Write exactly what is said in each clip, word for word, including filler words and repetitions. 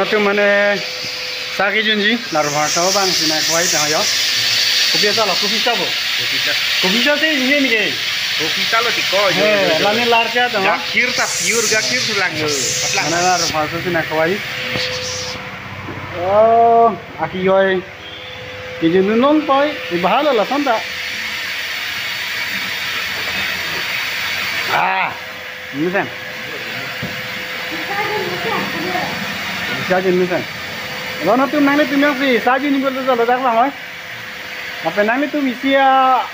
Itu mane sa kejunji, lar bhar ta bang sina khwai ta yo. Kopi asa lo, kopi asa bo. Kopi asa. Kopi asa si ye ni ke. Kopi asa lo ti ko, yo, eh, yo, yo. Lani lar cha ta. Gakhir ta pure gakhir sulang yo. Patlang. Mane lar bhar ta sina khwai. Oh, aki yoi. Kejun non poi, ibahal la santa. Ah. Mesen. Sa jun mesen. Lo na tum nanglitum yang si, sa jun ni bertu lo dak lang oi. Apa nanglitum isi ya,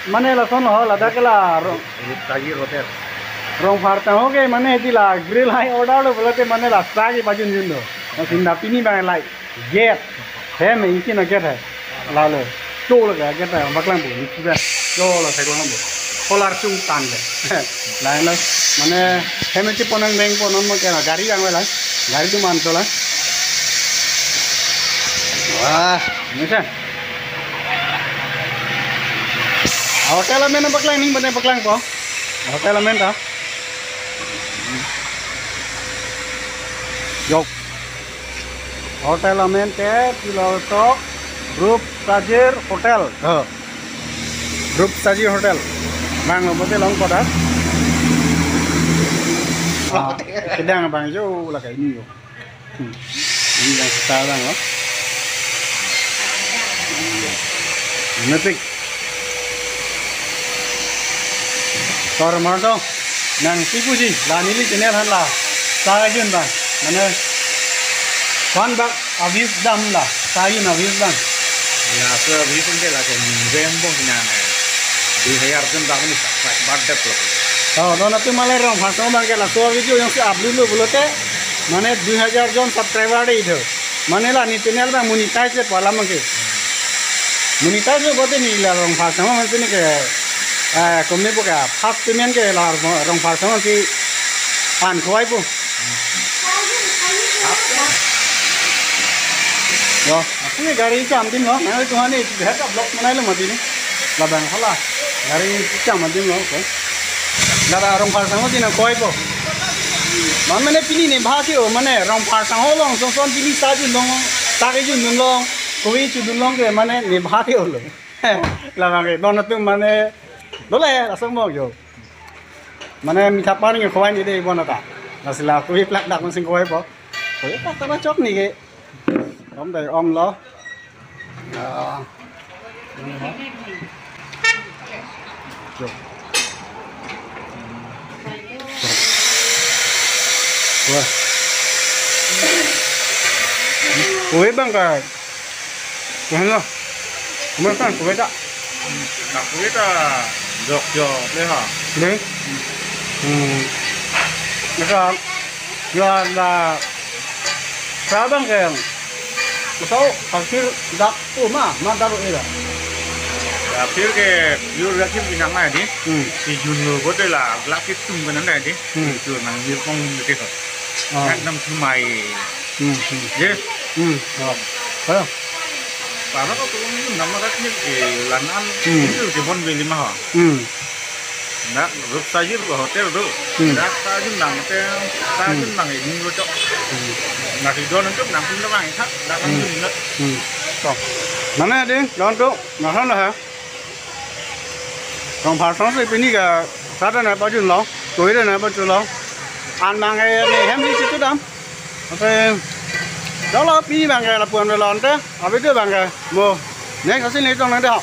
mane lason lo, ladak la rong. Rupsaji Hotel. Rong bhar ta ho ke, mane di la grill hai order lo, bola te mane la sa ke pajun jun do. Na sinda pini bang lai. Gate. Hem isi na gate hai. Lalo. Chol ga gate hai. Paklang bo. Isi ba. Chol sai lang bo. Kolar chungtan le. Lain lo. Mane hem isi ponang deng ponon mo kena gari yang wala. Gari tu man chola. Wah, ini kan. Hotel amen paklang ni, bener paklang po. Hotel amen ta. Yok. Hotel amen te, pilo to, Rupsajir Hotel. Oh. Rupsajir Hotel. Bang, bote long koda. Ah, kedang bang jo la kai ni yo. Hmm. Ini yang kita bang lo. Metik. Tor marto. Nangsi puji, la neli channel han la. Sa jun bang. Mane. One bak abis dam la. Sa jun abis dam. Laso abis ante la ke ningve bong nang. Dui hajar jon bak ni subscriber dep lo. Oh, don atu malai Rongphar Sangho bang ke laso video yang si upload lo pulote. Mane dui hajar jon subscriber de itu. Mane la ni channel bang monetize le pala bang ke. Monetize lo bote ni la Rongphar Sangho man sini ke, eh, kome bo ka first payment ke la Rongphar Sangho si an khwai po. Yo, aku ni gari cham dim lo, nang itu hani behat vlog manai lo mati ni. Labang hala, gari cham dim lo, okay. Lada Rongphar Sangho di nang khwai po. Man mane pini ni bhati o, mane Rongphar Sangho along, son son pini sa jun long, sa kejun long, koi chu dun long ke mane ni bhati o lo. Labang ke, don atu mane, dole, asok mo yo. Mane mitha pani khwai ni de bon ata. Lasi la koi plak dak man sing khwai po. Koi plak ta chok ni ke. Om dai om lo. Ah. Ini ha. Chok. Wah. Koi bang ka. Kuhan lo. Kumakan, kuweta. Kuweta, jok jok, le ha. Le. Hmm. Maka, ya la, sabang ke. Kusau, kasir dak tu ma, ma daru ira. Kasir ke, yur kasir pinang na di. Hmm. Si jun lo bote la, glak itum pinang na di. Hmm. Itu nang yur kong gitu. Oh. Kan nam sumai. Hmm, hmm. Yes. Hmm. Oh. Ayo. Para ko tulung ni nama rat ni ke lanan Hmm. Itu di bon beli mah. Hmm. Na, Rupsajir ko hotel tu. Hmm. Na, sa jun nang te, sa Hmm. jun nang ini lo cok. Hmm. Na, si don tu nang pun nang sa, na kan Hmm. jun na. Hmm. To. Mana dia? Don tu, nang sana ha? Rongphar Sangho si pini ke sa ta nai pajun lo, koi ta nai pajun lo. An bang ke ni hem ni chitu dam. Ase, dolo pini bang ke lapu-an lo ante, abi tu bang ke mo. Next asi ni tong nang de ho.